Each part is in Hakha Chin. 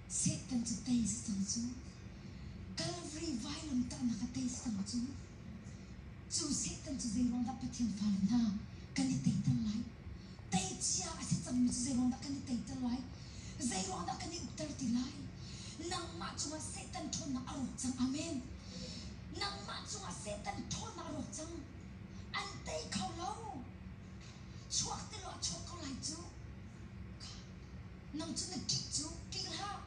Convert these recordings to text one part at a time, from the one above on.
Satan cu tei si cang cu. Calvary vailamtahnak a tei si cang cu. Cu Satan cu zeiruang dah Pathian fale hna kan i teiter lai? Tei cia a si cangmi cu zeiruang dah kan i teiter lai? Zeiruang dah kan i ukter ti lai? Nangmah cungah Satan ṭhawnnak a rawk cang. Amen. Nangmah cungah Satan ṭhawnnak a rawk cang. An tei kho lo. Chuak ti law a chuak ko lai cu. Nang cu na ṭih cu ṭih hlah.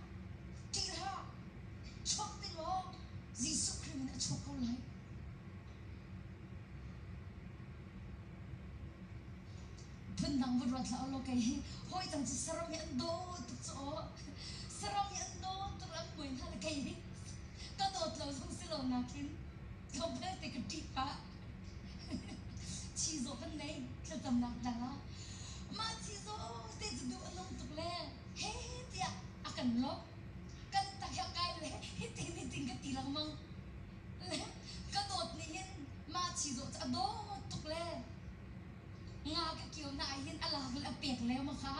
Ṭih hlah. Chuak ti law Jesuh Khrih min a chuak ko lai. Phundang va ruat hlah law kei hi hawi dang cu saram hi an dawt tuk cu aw. Saram hi an dawt tuk an muai hna le kei hi ka dawt lo zong si lo nakin tlawmpal te ka ṭih pah. Chizawh kan nei thlacamnak tlang ah. Mah chizawh te cu duh a nung tuk le he tiah a kan lawmh. Kan tak hi a kai le hitin hitin ka ti lengmang. Le ka dawt nih hin mah chizawh cu a dawt tuk le nga ka kio na ah hin a lak le a pek le ma kha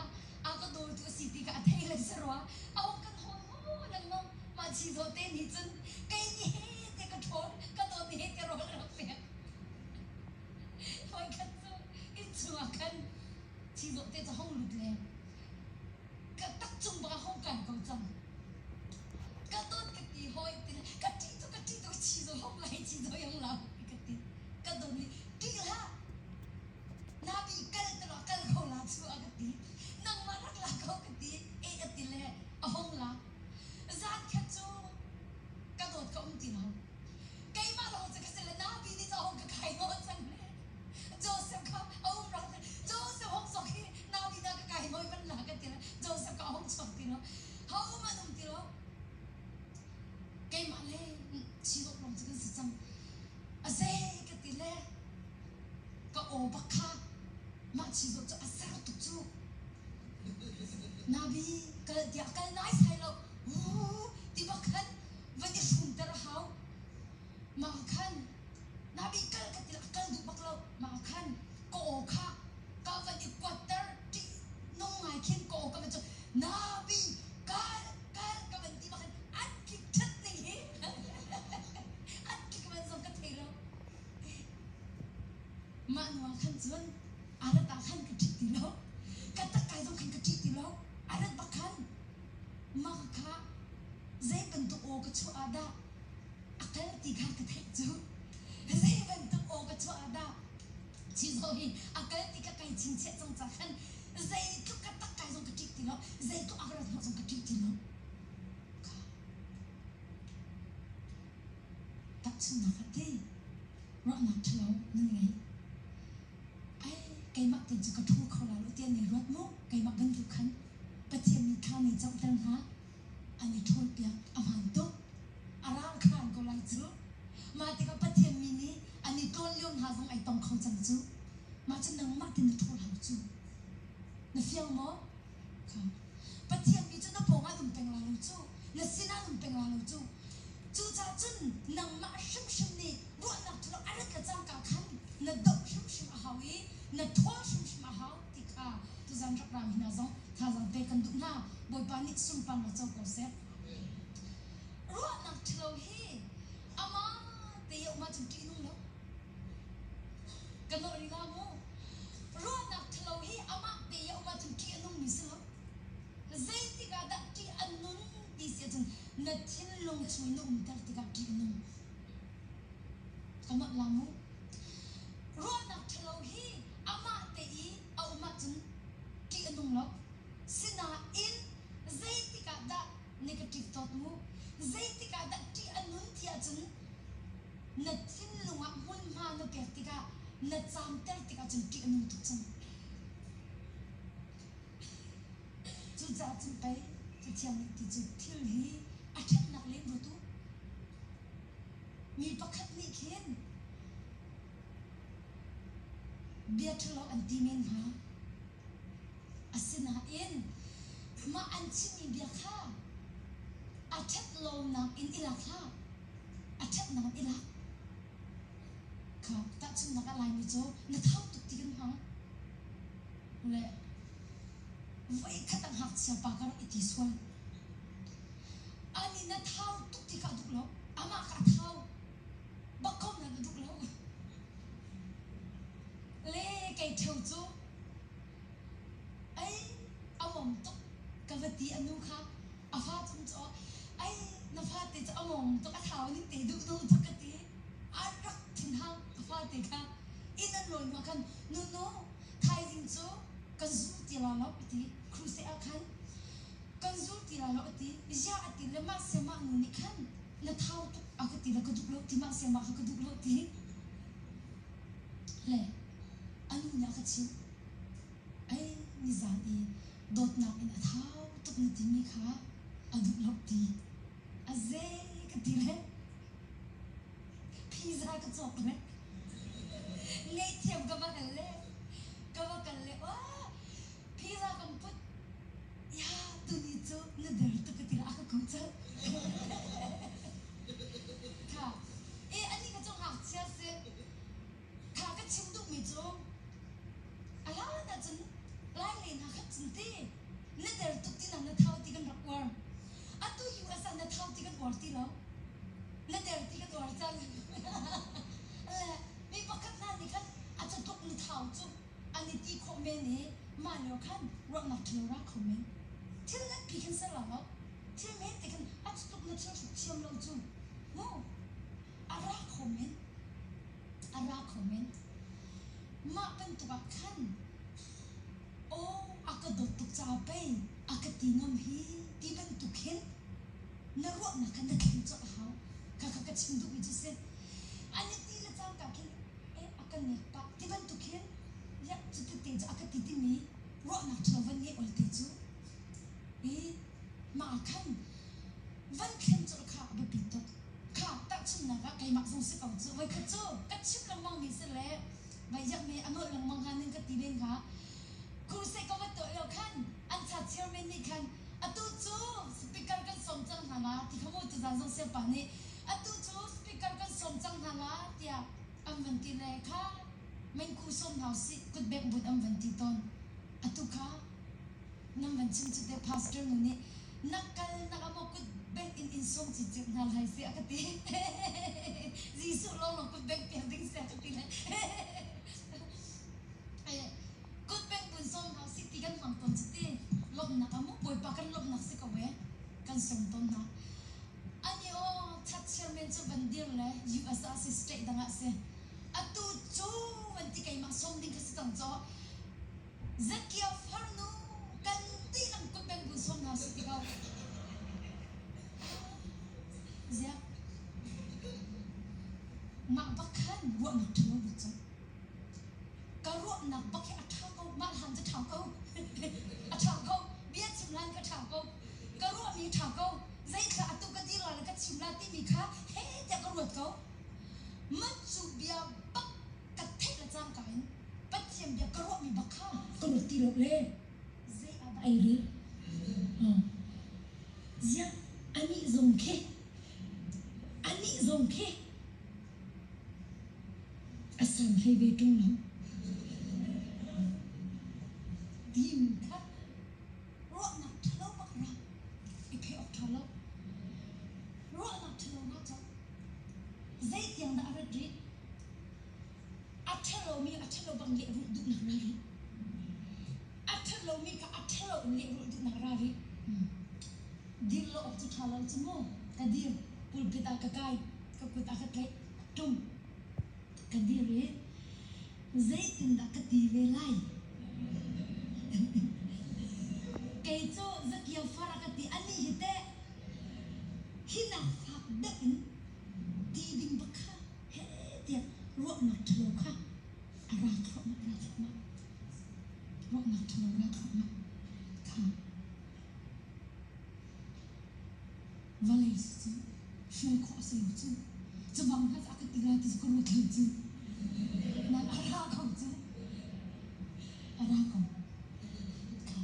a ka dawtu a si ti kha a thei le si rua. A um kan hawl hawl lengmang. Mah chizawh te nih cun kei nih he te ka ṭhawl ka dawt nih he te rawl a rak pek. Voikhat cu innchung ah khan chizawh te cu hong lut le ka tak cung bak ah hong kai ko cang. Ka dawt ka ti hawi ti le ka ṭih tuk ka ṭih tuk chizawh hong lai chizawh hong la ka ti. Ka dawt nih ṭih hlah nabi kal te law kal ko la cu a ka ti. Nangmah rak la ko ka ti. E a ti le a hong la. Zan khat cu ka dawt ka um ti lo. Keimah lawng cu ka si le nabi nih ca hong ka kai nawn cang le. Joseph kha a um rak Joseph hong sok hi nabi na ka kai nawi van la ka ti le Joseph ka hong chuak ti lo. Ho man um ti lo. Keimah le chilok lawng cu kan si cang. A zei ka ti le ka aw bak kha mah chizawh cu a ser tuk cu. Nabi kal tiah kal nai sai lo ti bak khan van i hrumter a hau. Mah khan nabi kal ka ti kal duh bak lo. Mah khan ka aw kha ka van i kuatter ṭih nung ngai khin ka aw ka van cu nabi kal kal ka van ti bak khan an tlik ṭhat ning hi an tlik man zong ka thei lo. Mah nu ah khan cun a rat ah khan ka ṭih ti lo. Ka takkai zong khan ka ṭih ti lo. A rat bak khan mah kha zei bantuk aw ka chuah ah dah a kal ti kha ka theih cu. Zei bantuk aw ka chuah ah dah chizawh hi a kal ti kha kai chingchiah cang ca khan zeitluk ka takkai zong ka ṭih ti lo. Zeitluk a ka rat hnawh zong ka ṭih ti lo. Tahchunhnak ah ti ruahnak ṭhalo nan ngei. Ai, keimah te cu ka ṭhu kho la lo tiah nan i ruat maw? Keimah bantuk khan Pathian nih thla nan camhter hna. An i ṭhawlpiak a hmaan tuk. A ral khaan ko lai cu. Mah tikah Pathian mi nih an i tlawn lio hna zong ai tong kho cang cu. Mah cu nangmah te na ṭhawl hau cu. Na fiang maw? Kha. Pathian mi cu na pawng ah an um peng la lo cu. Na sinah an um peng la lo cu. Cucaah cun nangmah hrimhrim nih ruahnak ṭhalo a rat le cangka khan na doh hrimhrim a hau i na ṭhawl hrimhrim a hau ti kha tuzan rak rami hna zong thazaang pek kan duh hna. Bawipa nih sunparnak co ko seh. Ruahnak ṭhalo hi amah te i a um ahcun ṭihnung lo. Ka nawlh rih la mu. Ruahnak ṭhalo hi amah te i a um ahcun ṭih a nungmi si lo. Zeitik ah dah ṭih a nun ti si ahcun na thinlung chung in na umter tikah ṭih a nung. Ka nolh la mu. Ruahnak ṭhalo hi amah te i a um ahcun ṭih a nung lo. Sinain zeitik ah dah negative thought mu, zeitik ah dah ṭih a nun ti ahcun na thinlung ah hmunhma na pek tikah na caamter tikah cun ṭih a nung tuk cang. Cucaah cun pei Cathiang nih ti cu thil hi a ṭhatnak len ruat u. Mi pakhat nih khin bia ṭhalo an ti men hnga. Asinain mah an chimmi bia kha a ṭhat lonak in i lak hlah. A ṭhatnak in i lak. Kha tahchunhnak ah Laimi cu na thau tuk ti kan hmang. Le voikhat ah ngakchia pa ka rak i ti sual. thau tuk ti kha a duh lo. Amah kha a thau bak ko nain a duh lo. Le kei ṭheo cu ei a mom tuk ka va ti a nu kha a fa cung cu ei na fate cu a mom tuk a thau ning te duh duh tuk ka ti. A rak thinhang a fate kha inn an lawi hnu ah khan nunu thaizing cu kan zul ti la lo a ti. Crusade ah khan kan zul ti la lo a ti. Ziah a ti le mah siamah nu nih khan na thau tuk a ka ti le ka duh lo ti mah siamah kha ka duh lo ti. Le a nu nih a ka chimh. Ei nizan i dawtnak in a thau tuk na timi kha a duh lo ti. A ze ka ti le pizza ka cawk le ngaihthiam ka va hal le ka va kal le wah pizza kan put ya tuni cu na der tuk ka ti la a ka ko colh. Kha e ani ka cu ngakchia si kha ka chim duhmi cu a hlan ahcun Lai lei hna khat cun ti na der tuk ti na thau ti kan rak uar. Atu US ah na thau ti kan uar ti lo. Na der ti kan uar cang. Le mi pakhat hna nih khan a cu tluk na thau cu an i ti khawh men i mah lio khan ruahnak ṭhalo ra kho men. Thil nganpi khan ser la lo. Thil men te khan a cu tluk na thil hruk thiam lo cu. Mu a ra kho men. A ra kho men. Mah bantuk ah khan aw a ka dawt tuk caah pei a ka ti ngam hi ti bantuk hin na ruahnak kha na thlen colh a hau. Khakha ka chim duhmi cu si. An i ti le cangka khin eh a ka nek pah ti bantuk hin ya cuti te cu a ka ti timi ruahnak ṭhalo van ngeih ol te cu i mah ah khan van thlen colh kha a biapi tuk. Kha tahchunhnak ah keimah zong si ko cu voikhat cu ka chim lengmang mi si le vai iak me a nolh lengmang hnga ning ka ti len kha crusade ka va tuah lio khan an cha chairman nih khan atu cu speaker kan sawm cang hna la ti kha mu tuzan zong siapa nih atu cu speaker kan sawm cang hna la tiah an van ti le kha mengku sawm hna usih kutbengh but an van ti tawn atu kha nan van chim cu te pastor nu nih na kal nak ah maw kut bengh in in sawm cicet hna lai si a ka ti Jesuh lawnglawng kut bengh piak ding si a ka ti le kut bengh bun sawm hna si ti kan hmang tawn cu ti lawmhnak ah mu Bawipa kan lawmhnak si ko e kan sawm tawn hna ani aw church chairman cu van dir le US ah si state dang ah si atu cu van ti keimah sawm ding kha si cang caw Zakia farnu kan dihlak kutbeng bu sawm hna sih ti ko. Ziah mah bak khan ruahnak ṭhalo lut cang. Ka ruahnak bak hi a ṭha ko. Mah hlan cu ṭha ko. A ṭha ko. Bia chim hlan ka ṭha ko. Ka ruahmi ṭha ko. Zeithla atu ka dir la le ka chim la timi kha he tiah ka ruat ko. Mah cu bia bak ka theih le cangka in Pathian bia ka ruahmi bak kha ka ruat ti lo le zei ah dah ai rel? Ziah anih zong khi anih zong khi a san hlei ve ṭung lo. Timi kha ruahnak ṭhalo bak ra i pheh awk ṭha lo. Ruahnak ṭhalo na cawk. Zeitiang dah a rat rih? A ṭhalomi a ṭhalo bang lehrulh duhnak ra rih. A ṭhalomi kha a ṭhalo in lehrulh duhnak ra rih. Dir lo awk cu ṭha lo cu mu. Ka dir, pulpit ah ka kai, ka kut ah ka tlaih, ṭum. Ka dir i zeitindah ka ti ve lai? Kei cu zakia far a ka ti, anih hi teh hi nak fak deuh in ti ding bak kha heh tiah ruahnak ṭhalo kha a ra thluahmah ra thluahmah ruahnak ṭhalo ra thluahmah kha vawlei cu hrial khawh a si lo cu cu bang hna a ka ti lai ti cu ka ruat lo cu nan a ra ko cu a ra ko kha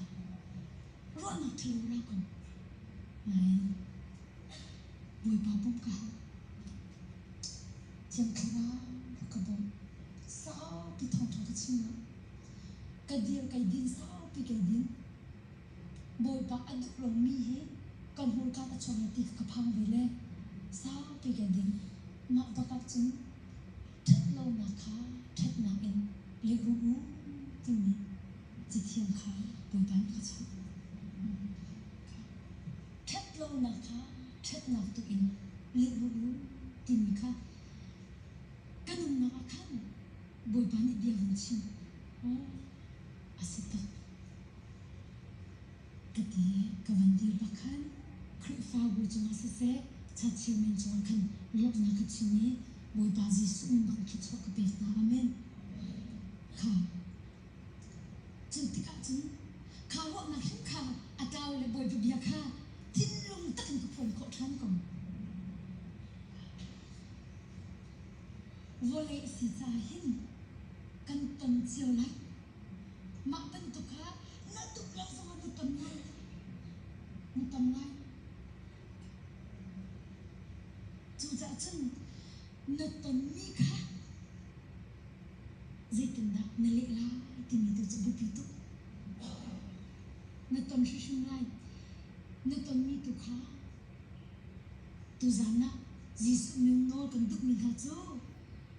ruahnak ṭhalo ra ko nain Bawipa bawmh ka hau. Thiang Thlarau rak ka bawmh. Saupi thawngṭha ka chim lo. Ka dir kai din saupi kai din. Bawipa a duh lomi hi Ka hmurka a chuak lai ti ka phang ve le saupi ka ding. Mah bak ah cun ṭhatlonak kha ṭhatnak in lehrulh u timi cathiang kha Bawipa nih ka chawnh. Ṭhatlonak kha ṭhatnak tu in lehrulh u timi kha ka nunnak ah khan Bawipa nih bia vun chim. Aw, a si tak. Ka ti ka van dir bak khan Khrihfabu cungah siseh chachiamen cungah khan lawmhnak ka chim i Bawipa Jesuh min bak thluachuah ka pek hna. Amen. Kha cun tikah cun kha ruahnak hrim kha a tlau le Bawipa bia kha thinlung tak in ka phuan khawh ṭhan ko. Vawlei a si caah hin kan ton cio lai. Mah bantuk kha na duh lo zongah na ton lai. Na ton lai. Cucaah cun na tonmi kha zeitindah na leh lai timi tu cu biapi tuk. Na ton hrimhrim lai. Na tonmi tu kha tuzan ah Jesuh min nawl kan duhmi hna cu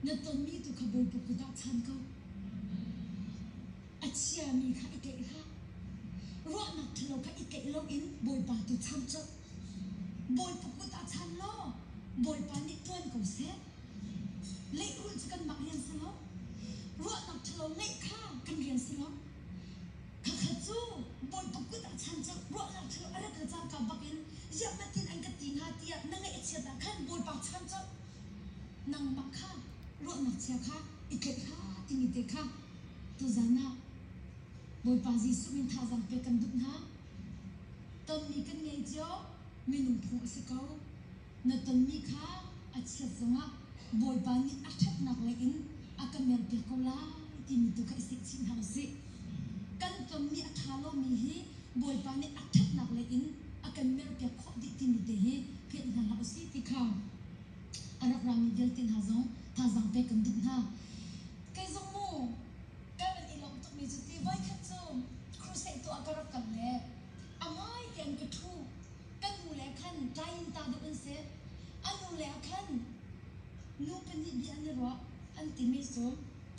na tonmi tu kha Bawipa kut ah chan ko. A chiami kha i tlaih hlah. Ruahnak ṭhalo kha i tlaih loin Bawipa tu chan colh. Bawipa kut ah chan law Bawipa nih ṭuan ko seh. Lehrulh cu kanmah rian si lo. Ruahnak ṭhalo ngeih kha kan rian si lo. Khakha cu Bawipa kut ah chan colh. Ruahnak ṭhalo a rat le cangka bakin ziah matin an ka ti hnga tiah na ngaih a chiat ah khan Bawipa chan colh. Nangmah kha ruahnak chia kha i tlaih hlah timi te kha tuzan ah Bawipa Jesuh min thazaang pek kan duh hna. Tonmi kan ngei cio, minung phung a si ko. Na tonmi kha a chiat zongah Bawipa nih a ṭhatnak lei in a ka merpiak ko lai timi tu kha i sehchih hna usih. Kan tonmi a ṭha lomi hi Bawipa nih a ṭhatnak lei in a kan merpiak khawh dih timi te hi philh hna hlah usih ti kha a rak rami vialte hna zong thazaang pek kan duh hna. Kei zong mu kan van i lawmh tukmi cu ti voikhat cu crusade tuah ka rak kal le a ngai tein ka ṭhu. Ka nu le khan tlaiin ta deuh an si. A nu le ah khan nu pahnih bia an i ruah an timi cu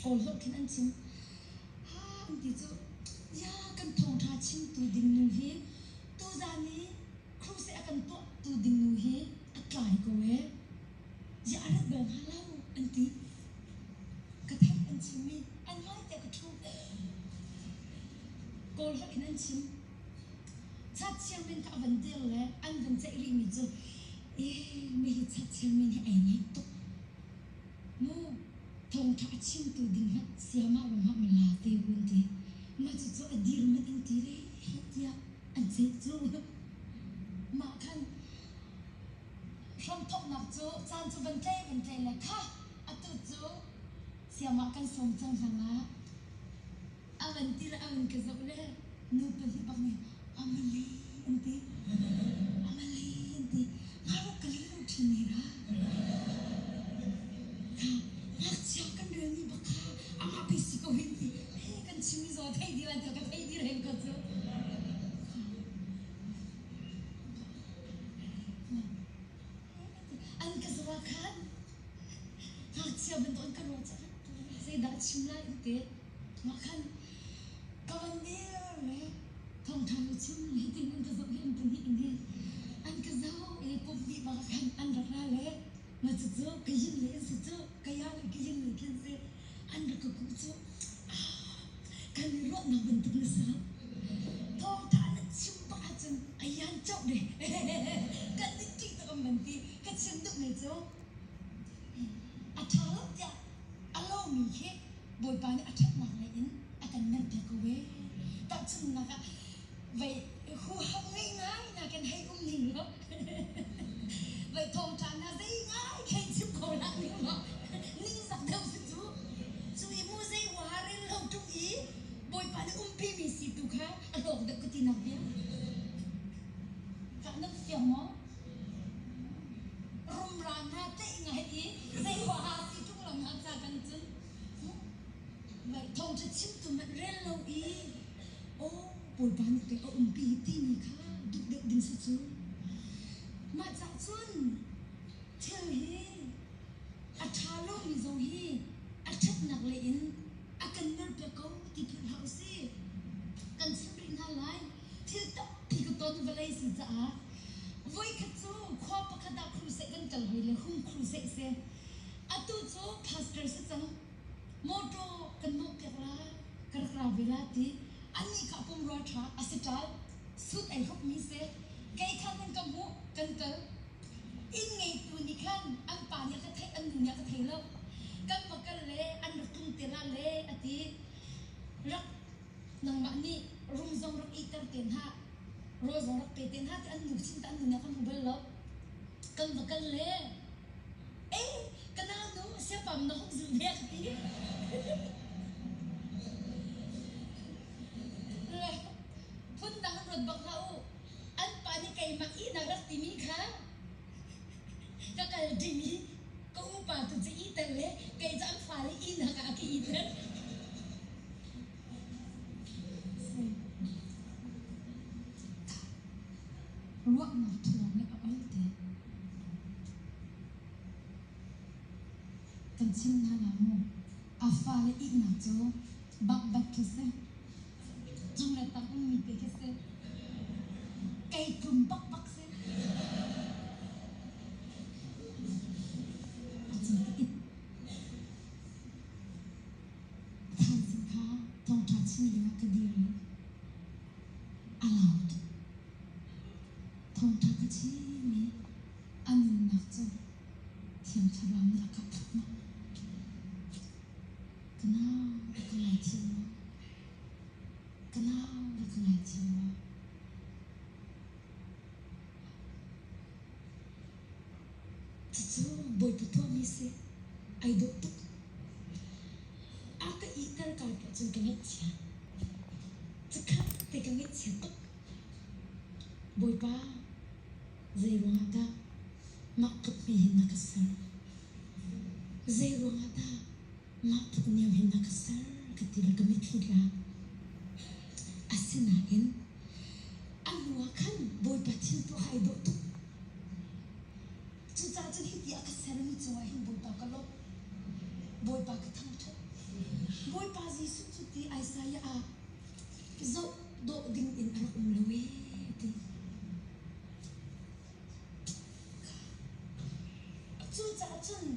kawl holh khin an chim. Ha an ti cu ya kan thawngṭha chimtu ding nu hi tuzan i crusade a kan tuahtu ding nu hi a tlai ko ee. Ziah a rat bal hnga lo an ti. Ka theih an chimmi an ngai tiah ka ṭhu. Kawl holh in an chim. Chat chairman kha a van dir le an van ceih rihmi cu ee mi hi chat chairman hi ai ngaih tuk. Mu thawngṭha a chimtu ding hmanh siamah ruangah mala te hun ti. Mah cucu a dir manh in ti le tiah an ceih cu. Mah khan hramthawknak cu caan cu van tlei van tlei le kha atu cu siamah kan sawm cang hna la a van ti le a van ka zoh le nu pahnih bak nih amali an ti amali an ti ngaruk ka lei lo ṭhin ne ra kha ngakchia kan relmi bak kha amah pei si ko hin ti he kan chim i zaw thei dir an ka thei dir hen ko cu. An ka zoh ah khan ngakchia bantuk an ka ruah caah zeidah chim lai an ti. Mah khan ka van dir le thawngṭha na chim le tin an ka zoh hi an pahnih in hi an ka zoh i pumh dih bak ah khan an rak ra le na cucu ka yin le an si cu ka ya le ka yin le khin si an rak ka kuh cu kan i ruahnak bantuk na si lo. Thawngṭha na chim bak ahcun a yan cawk ve. Kan nih ṭih tuk an van ti. Ka chim duhmi cu a ṭha lo tiah a lomi khi Bawipa nih a ṭhatnak lei in a kan merpiak ko ve. Tahchunhnak ah vei huham ngei ngai na kan hei um ning lo. Vei thawngṭha na zei ngai khei chim ko hlah ning maw. Ningzak deuh si cu. Cu i mu zei huaha rel lo ṭung i Bawipa nih umpimi si tu kha a hlawk deuh ka tinak bia. Kah nan fiang maw? Rumra hna tlaih ngai i zei huaha si ṭung lo hna ca kan cun. Thawngṭha chimtu hmanh rel lo i aw Bawipa nih pei a umpi timi kha duh deuh ding si cu. cun thil hi a ṭha lomi zong hi a ṭhatnak lei in a kan merpiak ko ti philh hlah usih. Kan chim rih hna lai. Thil tampi ka ton vawlei si caah voikhat cu khua pakhat ah crusade kan kal hoi le hung crusade si. Atu cu pastor si cang. Motor kan mawngh piak la, ka rak ra ve la ti. Annih kha pumrua ṭha a si ṭal. Suit ai hrukmi si. Kei kha nan ka hmuh, kan kal. Inn ngeitu nih khan an pa nih a ka theih, an nu nih a ka thei lo. Kan va kal le an rak tlung te la le a ti. Rak nangmah nih rum zong rak ihter te hna, rawl zong rak pe te hna ti an nu sin ta an nu nih a ka hmu bal lo. Kan va kal le eh ka nau nu siapam na hung zulh ve a ka ti. Phundang an ruat bak hlah u. An pa nih keimah ihnak rak timi kha ka kal ding i ka upa tu cu iter le kei cu an fale ihnak ah a ka iter. Ruahnak ṭhalo nih a ol te. Kan chim hna la mu. A fale ihnak cu bakbat khi si. Cung le tang ummi te khi si. Kei tlum bakbak si. A cung ka it. Thaizing kha thawngṭha chim dingah ka dir i a lau tuk. Thawngṭha ka chim i a nunnak cu Thiang Thlarau nih a ka thuknak. Ka nau rak ka ngaithiam law, ka nau rak ka ngaithiam law. Cucu Bawipa tuahmi si. Ai dawh tuk. A ka ihter ka tuah cun ka ngaihchia. Cakhat te ka ngaihchia tuk. Bawipa, zei ruangah dah mah tluk mi hin na ka ser? Zei ruangah dah mah tluk niam hin na ka ser? Ka ti le ka mitthli tla. Asinain a hnu ah khan Bawipa thil tuah ai dawh tuk. Cucaah cun hiti a ka sermi cungah hin Bawipa ka lawmh. Bawipa ka thangṭhat. Bawipa Jesuh cu ti Isaiah ah zoh dawh ding in a rak um lo ee ti. Cucaah cun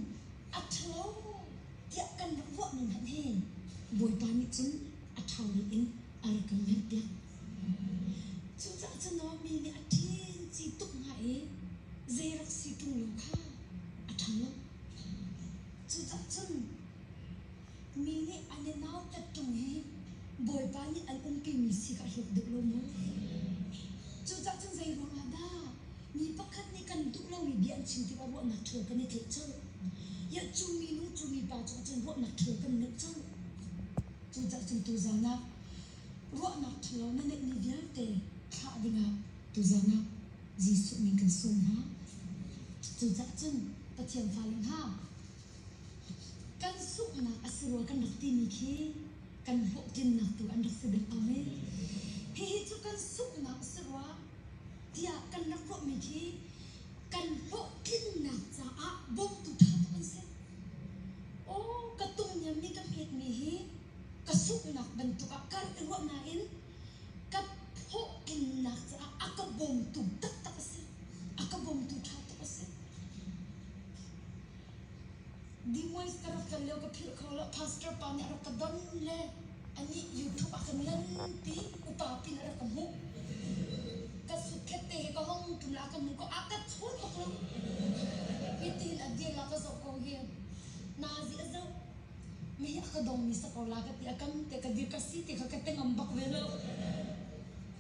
a ṭhalo tiah kan rak ruahmi hmanh hi Bawipa nih cun a ṭha in a rak kan merpiak. Cucaah cun aw mi nih a ṭhin ci tuk hnga i zei rak si ṭung lo kha a ṭha lo. Cucaah cun mi nih an i nautat ṭung hi Bawipa nih an umpimi si kha a hlawk deuh lo maw? Cucaah cun zei ruangah dah mi pakhat nih kan duh lomi bia an chim tikah ruahnak ṭhalo kan i tlaih colh? Iah cu minu cu mipa cungah cun ruahnak ṭhalo kan neih colh. Cucaah cun tuzan ah ruahnak ṭhalo na neihmi vialte thlah dingah tuzan ah Jesuh min kan sawm hna. Cucaah cun Pathian fale hna, kan sunghnak a si rua kan rak timi khi kan hlawhtlinnak tu an rak si deuh. Amen. Hihi cu kan sunghnak a si rua tiah kan rak ruahmi khi kan hlawhtlinnak caah bawmtu ṭha tuk an si. Aw, ka tungniammi ka hmetmi hi ka sunghnak bantuk ah ka rak i ruah nain ka hlawhtlinnak caah a ka bawmtu taktak a si. A ka bawmtu ṭha tuk a si. Dimois ka rak kal lio ka philh kho lo. Pastor pa nih a rak ka don le anih YouTube ah kan nganpi upa pin a rak ka hmuh. Ka sutkhet te he ka hong tum la ka hmuh ko a ka chawn bak lo. Hitin a dir la ka zoh ko hi. Nazi a zoh. Mi hi a ka dong mi sa ko la ka ti a kam te ka dir ka si te kha ka te ngam bak ve lo.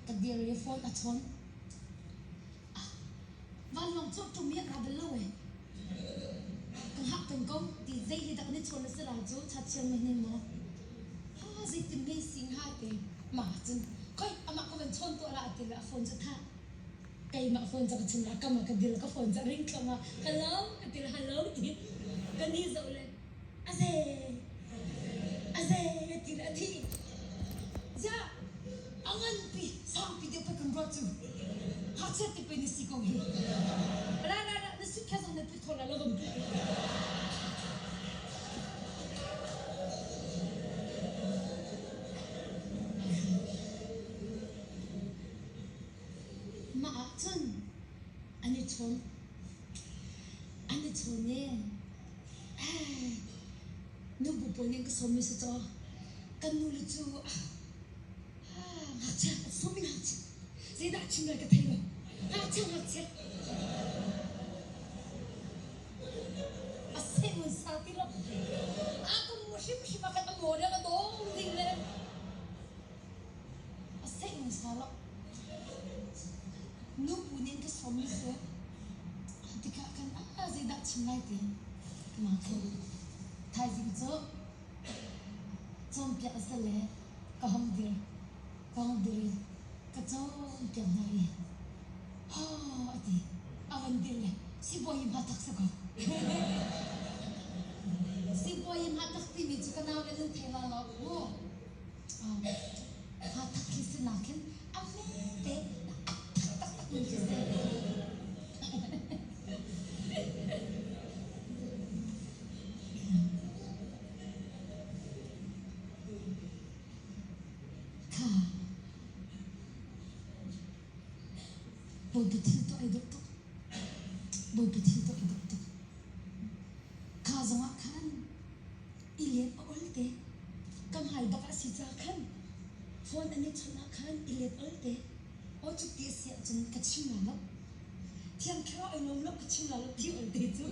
Ka dir i phone a chawn. Vanlawng cu ṭum hi a ra bal lo ee. Ka hngak peng ko ti zei hi dak ni chawn a si la cu chatchian na hnin maw? Ha zeitin mei si hnga te mah cun khoi amah ka van chawn tuah la ti le a phone cu tha keimah phone cu ka chim la kam ah ka dir ka phone cu a ring thluahmah hello ka ti le hello ti ka ni zoh le aze aze ti le a thi ziah a nganpi sangpi deuh pei kan ruah cu ngakchia te pei na si ko hi ra ra ra. Thazang na put kho la lo kan put. Mah ah cun an i chawn. An i chawn i nubu pawl nih an ka sawmmi si caw kan nu le cu ngakchia sawmmi ngakchia zeidah a chim lai ka thei lo ngakchia ngakchia a seh mun sa ti lo a ka mu hrimhrim a kan a model a dawng ding le A seh hmasa lo. Nubu nih an ka sawmmi si. Tikah khan ah zeidah chim lai ti ka mang kho. Thaizing cu cawnpiak a si le ka hong dir. Ka hong dir i ka cawnpiak hna i haw a ti. A van dir le sibawi hma tak si ko. Sibawi hma tak timi cu ka nau le nan thei la lo mu. Aa tak khi si nakin a hmete a tak taktak mi khi si. Kha Bawipa thil tuah ai dawh tuk. Bawipa thil tuah ai dawh tuk. Kha zongah khan i let a ol te. Ka hmai bak a si ca khan phone an i chawnh ah khan i let ol te. Aw cu ti a si ahcun ka chim la lo. Thiang thlarau ai lawm lo ka chim la lo ti ol te cu.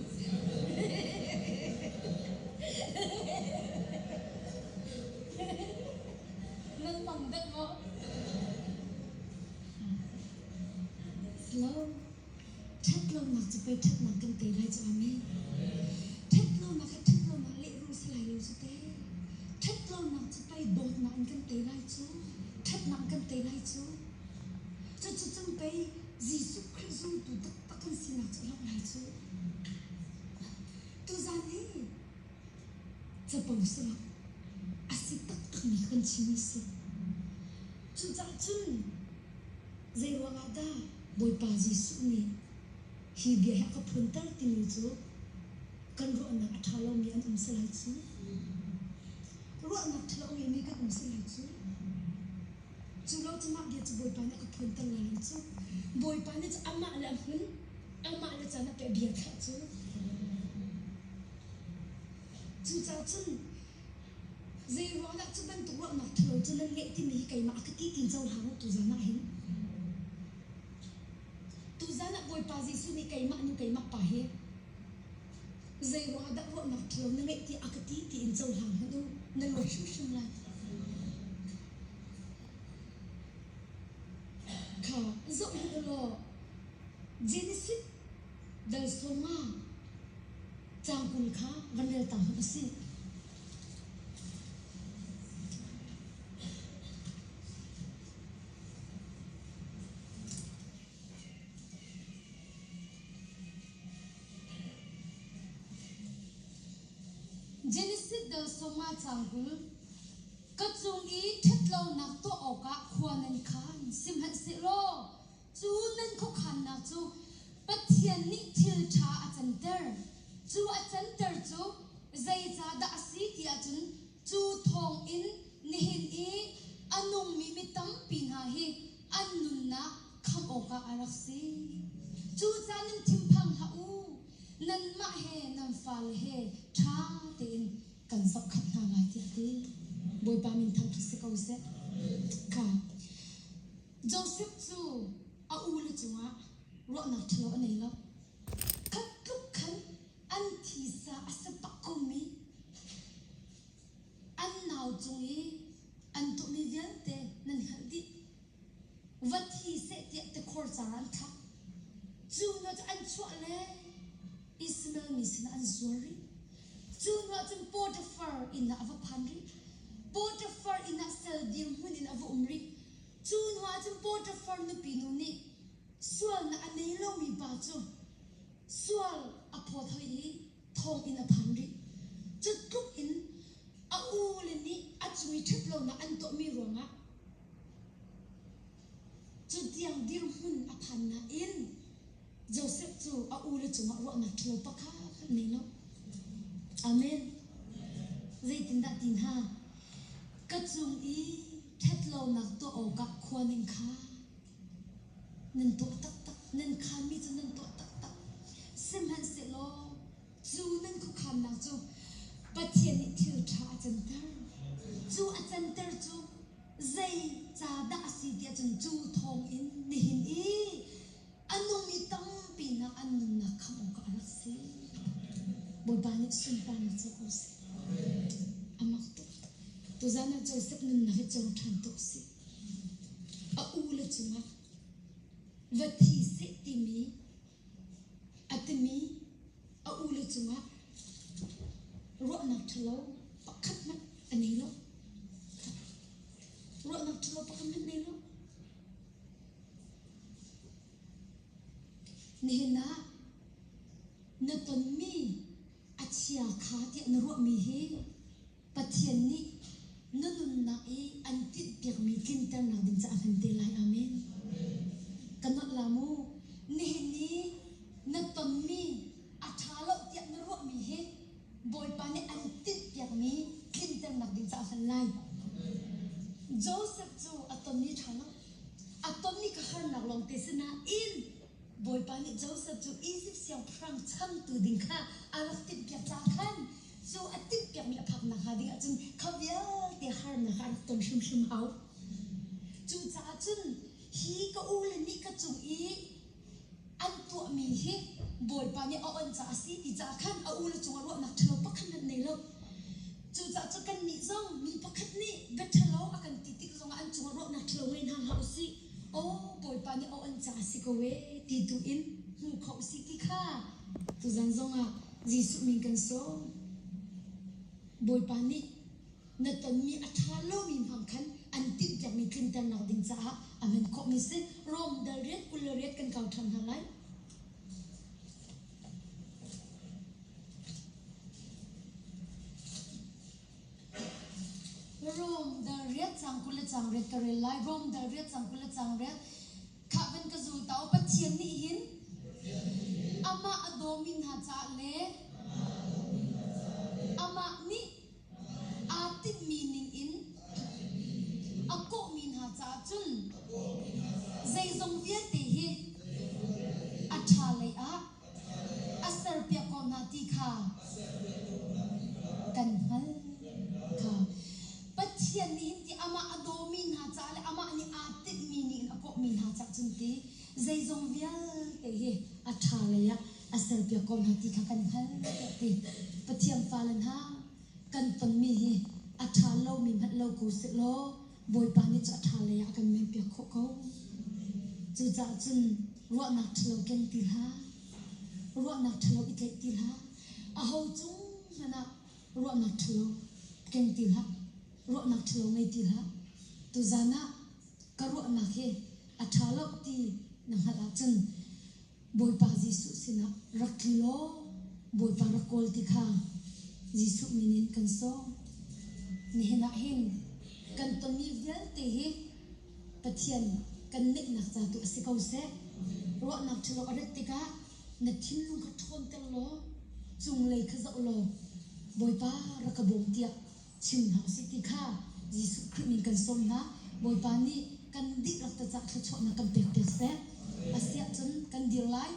Nan mang dek maw? Slow. Ṭhatlonak cu pei ṭhatnak kan tei lai cu amen. Ṭhatlonak kha ṭhatlonak lehrulh si lai lo cu te. Ṭhatlonak cu pei dawtnak in kan tei lai cu. Ṭhatnak in kan tei lai cu. Cucu cun pei Jesuh Khrih zultu taktak kan sinak cu a langh lai cu. Tuzan hi capo si lo a si taktakmi kan chimmi si. Cucaah cun Zeiruang ah dah Bawipa Jesuh nih hi bia hi a ka phunter timi cu kan ruahnak a ṭha lomi an um si lai cu. Ruahnak ṭhalo a ngeimi kan um si lai cu. Cu lo cu mah bia cu Bawipa nih a ka phunter lai lo cu. Bawipa nih cu amah le a hmun, amah le caan ah peh bia thlah cu. Cucaah cun Zeiruang dah cu bantuk ruahnak ṭhalo cu nan ngeih timi hi keimah a ka ti tiin cohlang u tuzan ah hin. Tuzan ah Bawipa Jesuh nih keimah nu keimah pa hi zeiruang dah ruahnak ṭhalo na ngeih ti a ka ti tiin cohlang hmanh u na luat hrimhrim lai. Kha zoh hmanh u law Genesis dal sawma Caang 20 kha van rel ta hmanh u sih. Genesis dal sawma caang 20 Ka cung i ṭhatlonak tuah awkah khua nan khan, sihmanhsehlaw Cu nan khuakhannak cu Pathian nih thil ṭha a canter. Cu a canter cu zeicahdah a si ti ahcun cu thawngin nihin i a nungmi mi tampi hna hi an nunnak khamh awkah a rak si. Cucaah nan thinphang hlah u, nanmah he nan fale he ṭha tein kan zohkhenh hna lai tiah a ti. Bawipa min thangṭhat si ko seh. Kha. Josef cu a ule cungah ruahnak ṭhalo a nei lo. Khat tluk khan an thisa a si bak komi an nau cung i an tuahmi vialte nan hngalh dih. Va thi seh tiah tikhor car an thlak. Cu hna cu an chuah le Ishmael mi sinah an zuar rih. Cu hnuah cun Potiphar inn ah a va phan rih. Potiphar inn ah sal dirhmun in a va um rih. Cu hnuah cun Potiphar nupi nu nih sualnak a nei lomi pa cu sual a phawt hoi i thonginn a phan rih. Cu tluk in a ule nih a cung i ṭhatlonak an tuahmi ruangah cu tiang dirhmun a phan nain Josef cu a ule cungah ruahnak ṭhalo pakhat hmanh nei lo. Amen. Zeitindah ti hna? Ka cung i ṭhatlonak tuah awkah khua ning kha nan tuah taktak, nan khaanmi cu nan tuah taktak. Sihmanhsehlaw cu nan khuakhannak cu Pathian nih thil ṭha a canter. Cu a canter cu zei ca dah a si tiah cun cu thawngin nihin i a nungmi tampi hna an nunnak khamh awkah a rak si. Bawipa nih sunparnak co ko seh. A mak tuk. Tuzan ah Joseph nunnak hi co ṭhan tuk si. A u le cungah va thi seh timi a timi a u le cungah ruahnak ṭhalo pakhat hmanh a nei lo. Ruahnak ṭhalo pakhat hmanh nei lo. Nihin ah na tonmi a chia kha tiah na ruahmi hi Pathian nih na nunnak i an tinhpiakmi tlinternak ding caah a hman te lai. Amen. Ka nolh la mu. Nihin i na tonmi a ṭha lo tiah na ruahmi hi Bawipa nih an tinhpiakmi tlinternak ding caah a hman lai. Joseph cu a tonmi ṭha lo. A tonmi kha harnak lawngte si nain Bawipa nih Joseph cu Izipt siangpahrang changtu ding kha a rak timhpiak caah khan cu a timhpiakmi a phak nakhnga ding ahcun kha vialte harnak kha a rak ton hrimhrim hau. Cucaah cun hi ka u le nih ka cung i an tuahmi hi Bawipa nih a onh caah a si ti caah khan a u le cungah ruahnak ṭhalo pakhat hmanh nei lo. Cucaah cu kannih zong mi pakhat nih bia ṭhalo a kan ti tik zongah an cungah ruahnak ṭhalo ngei hna hlah u sih. Aw Bawipa nih a onh caah a si ko ee ti tu in hmu kho u sih ti kha tuzan zongah Jesuh min kan sawm. Bawipa nih na tonmi a ṭha lomi hmang khan an tinhpiakmi tlinternak ding caah a hman khawhmi si. Rom dal riat 28 kan kau ṭhan hna lai. Rom dal riat cang kul le cang riat ka rel lai. Rom dal riat cang kul le cang riat. Khah van ka zul ta u Pathian nih hin amah a dawmi hna caah le amah nih aa tinhmi ningin a kawhmi hna caah cun zeizong vialte hi a ṭha lei ah a serpiak ko hna ti kha kan hngalh kha Pathian nih hin ti amah a dawmi hna caah le amah nih aa tinhmi nih in a kawhmi hna caah cun ti zeizong vialte hi a ṭha lei ah a serpiak ko hna ti kha kan hngalh tiah ti Pathian fale hna kan tonmi hi a ṭha lomi hmanh lo ko sehlaw Bawipa nih cu a ṭha lei ah a kan menpiak khawh ko. Cucaah cun ruahnak ṭhalo keng ti hlah. Ruahnak ṭhalo i tlaih ti hlah. Aho cung hmanh ah ruahnak ṭhalo keng ti hlah. Ruahnak ṭhalo ngei ti hlah. Tuzan ah ka ruahnak hi a ṭha lo ti na hngalh ahcun Bawipa Jesuh sinah rak tli law Bawipa rak kawl ti kha Jesuh min in kan sawm. Nihin ah hin kan tonmi vialte hi Pathian kan neihnak ca tu a si ko seh. Ruahnak ṭhalo a rat tikah na thinlung kha ṭhawnter law cunglei kha zoh law Bawipa rak ka bawm tiah chim hna usih ti kha Jesuh Khrih min kan sawm hna. Bawipa nih kan dihlak ta cah thluachuahnak kan pek piak seh. Asiahcun kan dir lai.